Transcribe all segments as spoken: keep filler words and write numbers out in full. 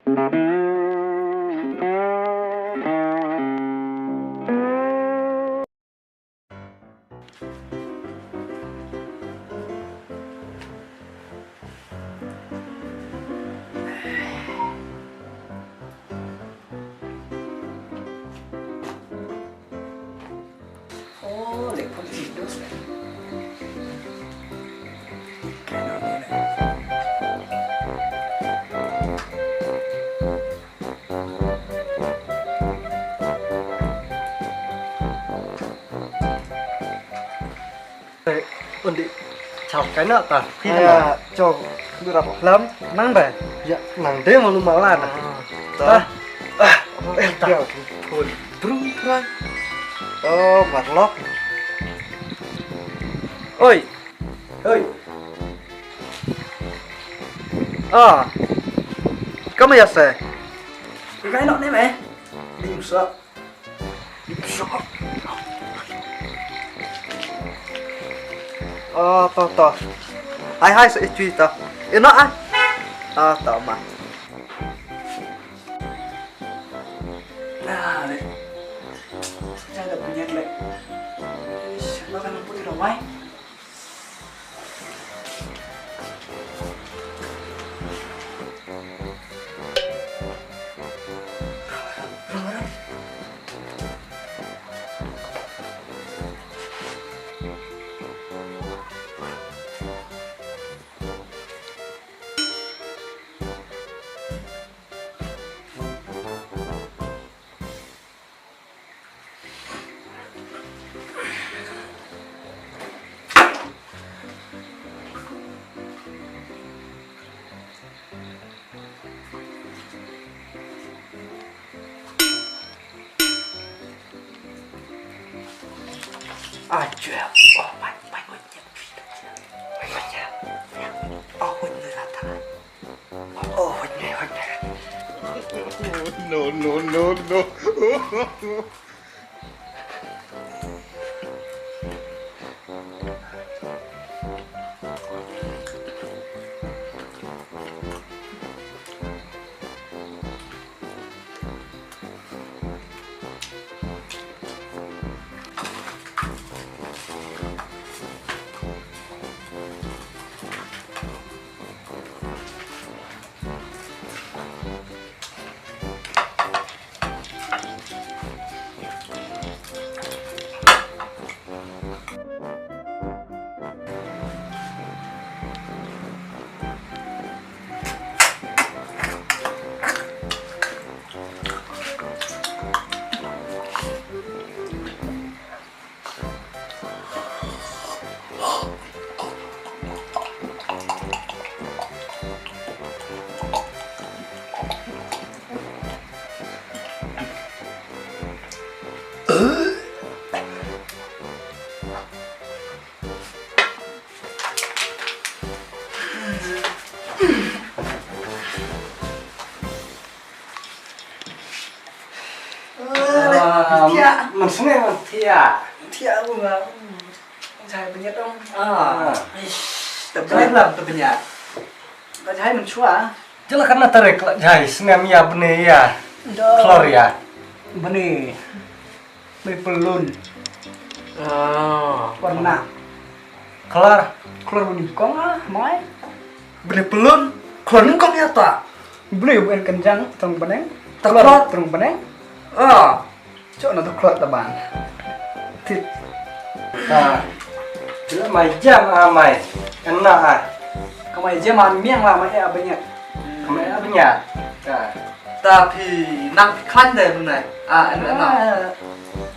Oh, leh pun tidur. Undi chau kai na ta. Khi na. Chau. Lu rap lam. Nang ba. Ya, nang de malu mala na. Ta. Ah, eh, ta. Bru, bru. Oh, marlok. Oi. Oi. Ah. Kamu ya se. Kai no ne me. Dim sa. Oh, to, to. Hai, hai, sa itui to. Ino ah. Ah, to ma. Nah, le. Saya dah punya le. Ish, makan pun dah mai. Aja, oh, mai, mai, mai, mai, mai, oh, mai, mai, rata. Oh, hot ne, hot ne. No, no, no, no. Ah, thiah. Man sngewthuh man thiah. Thiah aku nggak. Jai bniat dong. Ah. Ish, jai lam tu bniat. Ka jai man chua. Jala kana tarik la jai snem ya bne ya. Klor ya. Bne. Bne pelun. Ah. Warna. Klor. Klor bne kong ah, mai. Bne pelun. Klor ni kong ya ta. Bne bne kenjang trong beneng. Klor trong beneng. Ah. Chok na tu klot ta ban. Tit. Ah. Jila mai jam ah mai. Ena ah. Ka mai jam ah miang la mai eh bniat. Ka mai eh bniat. Ah. Ta phi nang phi klan de lunai. Ah, ena ena.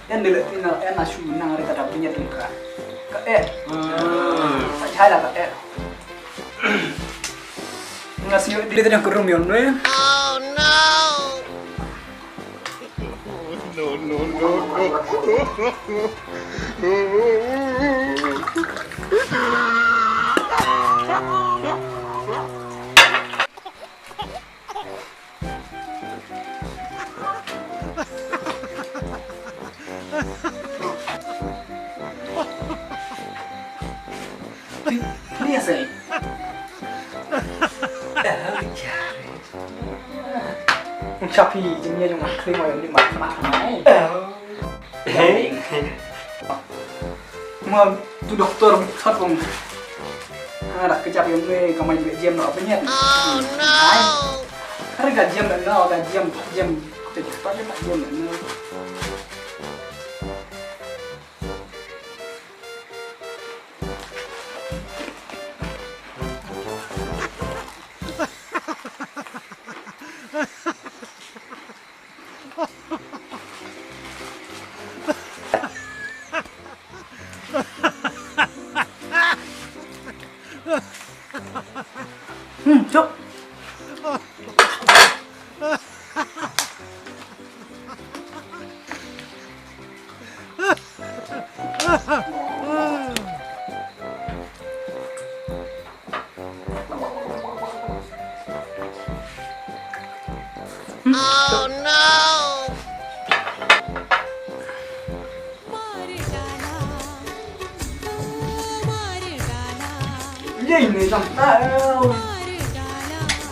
Yan de le ti na ena shu nang re ta da bniat ka. Ka eh. Hmm. Ta chai la ka eh. Nga sio di ta jang kerum yon ne. No, no, no, no. Ni asai. Ong sha phi jingïa jong nga khlem ïoh ïa ma ma ma. Eh. Ma tu doktor thot ong. Ha da ka jap ïa me ka mai jem noh pynïat. Oh no. Ka jem noh ka jem jem. Ka jem noh. Hmm, cuk. Oh no! Ye, ini sampai.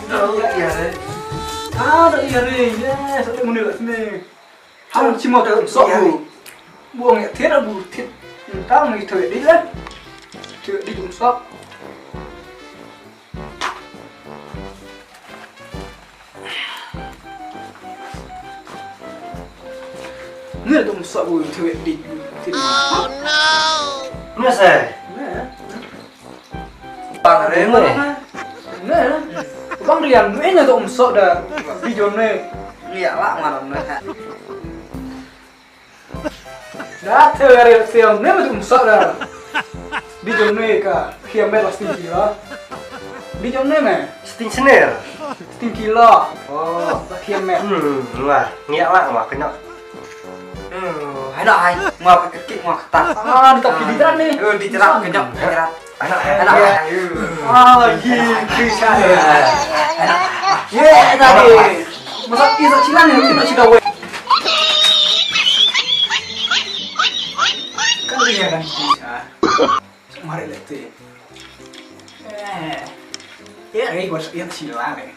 Dah, ya, ya, ya. Ah, dah, ya, ya, ya. Sampai mundur kat sini. Hang chimo tu sok bu. Buang ya tiada bu tit. Entang ni tu di lah. Tu di tu sok. Ni tu sok bu tu di tit. Oh no. Mana saya? Mana? Bang Ring ne. Ne. Bang Rian ne na to umsok da. Di jom ne. Ni ya lah malam ne. Da te hari siang ne to umsok da. Di jom ne ka. Khiam bet pasti kilo. Di jom ne me. Sting sener. Sting kilo. Oh, khiam bet. Hmm, lah. Ni ya lah ma kenyok. Hai noh hai, ngua phi kyrkieh ngua kata. Ah, di tapi di jalan ni. Eh, di jalan kenyok, di jalan. Hai noh hai. Ah, ye, bisa. Ye, tadi. Masa ki sa chilan ni, kita sudah weh. Kan dia kan bisa. Mari letih. Eh. Ya, eh, gua yang chilan ni.